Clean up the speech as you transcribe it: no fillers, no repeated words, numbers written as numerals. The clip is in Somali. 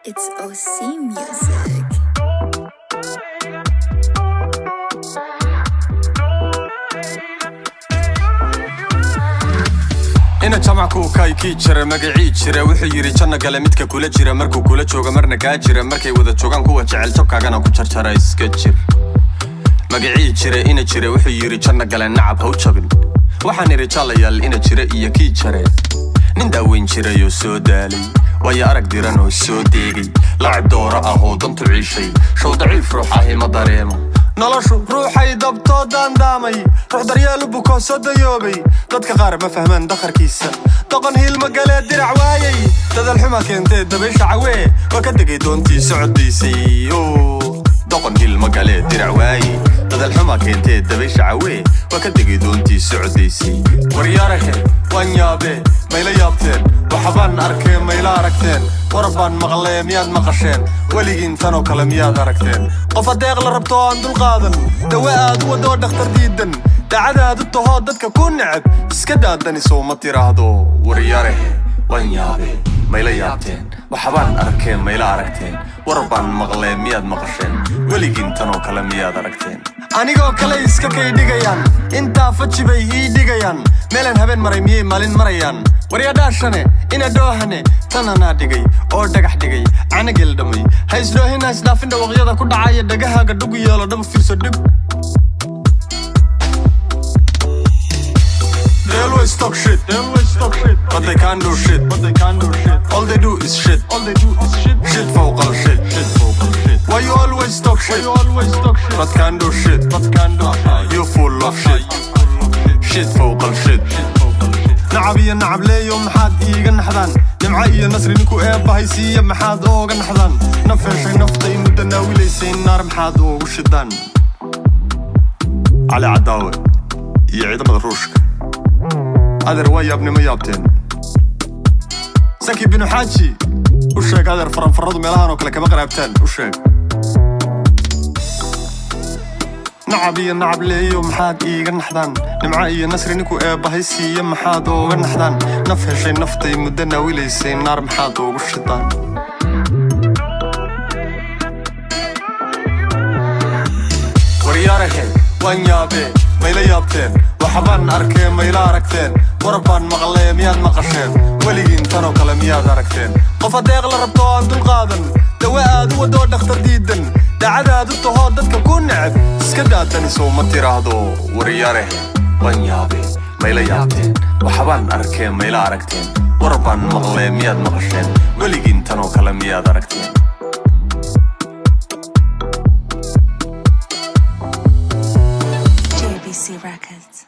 It's OC Music. Ina jamac kii jira magacii jira wuxuu yidhi janno gale midka kula jira markuu kula jooga marna kaa jira markay wada joogaan kuwa jecel jabkaagana ku jarjara iska jir. Magacii jira ina jira wuxuu yidhi janno gale nacab ha u jabin. Waxaan idhi jaalayaal ina jira iyo kii jare nin daaweyn jirayoo soo daalay waayo arag diran oo soo deegay lacab doora ah oo dantu ciishay show daciif ruux ahi ma dareemo noloshu ruuxay dabtoo daandaamay ruux daryeelu bukoo soo dayoobay dadka qaar ma fahmaan dakharkiisa doqon hiilma galee dirac waayay dadalxuma keentee dabaysha cawee waa ka degay doontii socodiisay. Doqon hiilma galee dirac waayey dadalxuma keentee dabaysha cawee waa ka degay doontii socodiisay. Waryaarahe waan yaabee, mayla yaabteen? Waxbaan arkee, mayla aragteen? War baan maqlee, miyaad maqasheen? Weligiin tanoo kale miyaad aragteen? Qof adeeq la rabto oo aan dulqaadan dawe aad u wadoo dhakhtar diidan dacadaad u tahoo dadka ku neceb iska daadanisow ma tiraahdo. Waryaarahe waan yaabee, mayla yaabteen? Waxbaan arkee, mayla aragteen? War baan maqlee, miyaad maqasheen? Weligiin tanoo kale miyaad aragteen? Anigoo kale iska kay dhigayaan intaa faji bay ii dhigayaan meelaan habeen maray miyay maalin marayaan? Waryadhaashane ina dhoohane tan anaa dhigay oo dhagax dhigay canagel dhamay ha isdhoohin ha isdhaafin dhawaqyada ku dhacaya dhagahaaga dhugu yeelo dhab fiirso dhig. They always talk shit, they always talk shit, but they can't do shit, but they can't do shit. All they do is shit, all they do is shit, shit vocal shit, shit vocal shit. Why you always talk shit, why you always talk shit, but can't do shit, but can't do shit. You full of shit, shit vocal shit. Nacab iyo nacab leeyo maxaad iiga naxdaan? Nimco iyo nasri ninku eebbahay siiya maxaad ooga naxdaan? Naf heshay nafta i muddo naawilaysay naar maxaad oogu shidaan? Cali Cadaawe iyo ciidamada Ruushka adeer waa yaabnimo yaabteen. Saki Binu Xaaji u sheeg adeer faranfaradu meelahan oo kale kama qaraabtaan u sheeg. Nacab iyo nacab leeyo maxaad iiga naxdaan? Nimco iyo nasri ninku eebbahay siiya maxaad ooga naxdaan? Naf heshay naftay muddo naawilaysay naar maxaad oogu shidaan? Waryaarahe waan yaabee, mayla yaabteen? Waxbaan arkee, mayla aragteen? War baan maqlee, miyaad maqasheen? Weligiin tanoo kale miyaad aragteen? Qof adeeq la rabto oo aan dulqaadan dawe aad u wadoo dhakhtar diidan dacadaad u tahoo dadka ku neceb iska daadanisow ma tiraahdo. Waryaarahe waan yaabee, mayla yaabteen? Waxbaan arkee, mayla aragteen? War baan maqlee, miyaad maqasheen? Weligiin tanoo kale miyaad aragteen? JBC Records.